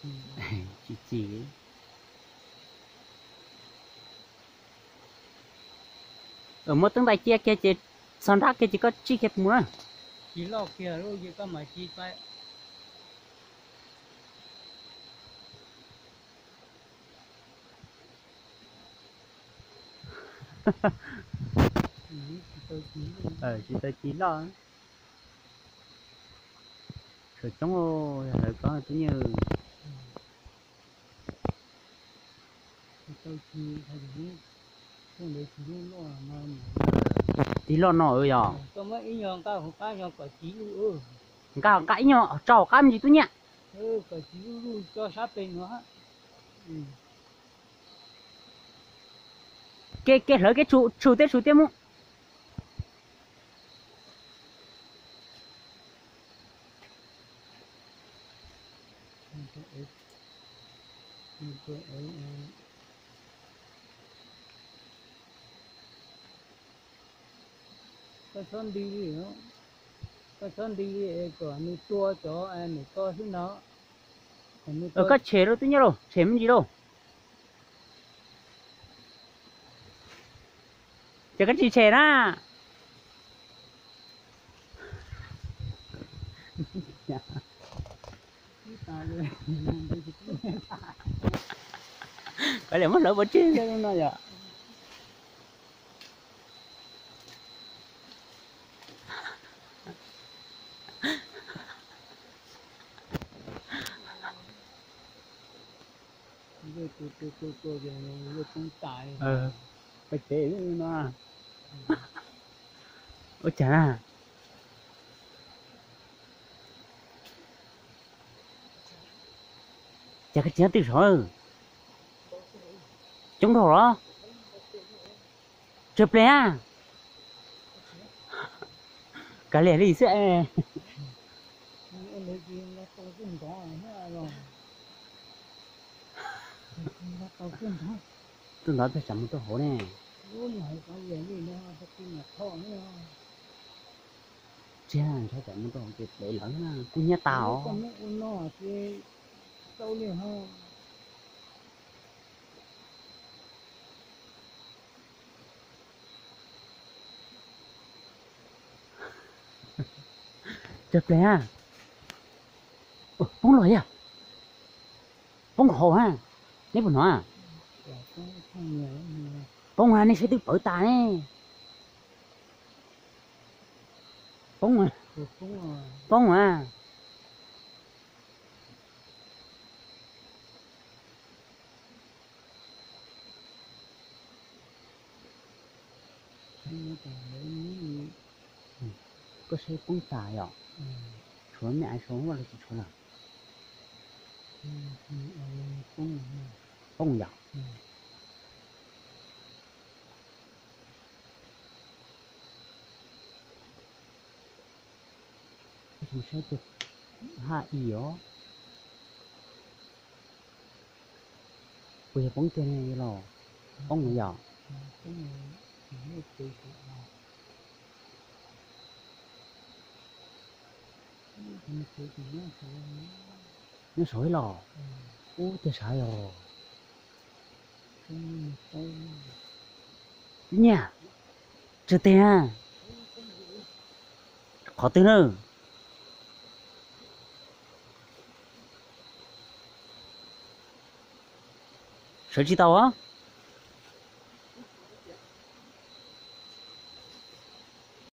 Tsis txi. Muab teeb ntais cia kiag ces txog nrab kiag ces koj tsij kiag mus na. Tsis loj kiag lub ces koj mam tsis pa. Tsis tau ci loj. Sawv coob, yog lawv ko tub nyuj. Tib loj no yog. Nqa nqa ib nyuag tso qab me ntsis tub nyiam. Kev kev hlawv kev tshum tshum tiaj tshum tiaj mus. Koj txhob nti li, koj txhob nti li es kom nws tua cov niam ko xwb no. Koj tshem rau tub nyuj lauj, tshem me ntsis lauj. Ces koj tsis tshem na. Koj liam muab hlawv pov tseg no yom. Pais tsev no. Ua cas na? Cas koj tsis nyob twg saud? Coob dhau los? Tsawg pleg a? Kav liam li xwb. Tuaj ntov peb tsam mus tuaj hauv ne. Tsiag ntshav tsam mus tuaj hauv ces plev lawv na, kub hnyiab tas os. Tsawg pleg a? Poob los yog? Poob hauv a? Neb puas hnov a? Poob a, nej saib twb pawv tas ne. Poob a. Poob a. Koj saib poob tas yom? Tshuav me aiv saud los tsis tshuav lawm? Poob yom? Saib tus haj i os. Puas yog poob tiag ne los? Poob yom? Nyob saud los? Ub, tiag sav os. Nyiaj, tsawg teg na? Qhov twg na? Sawv tsis tau.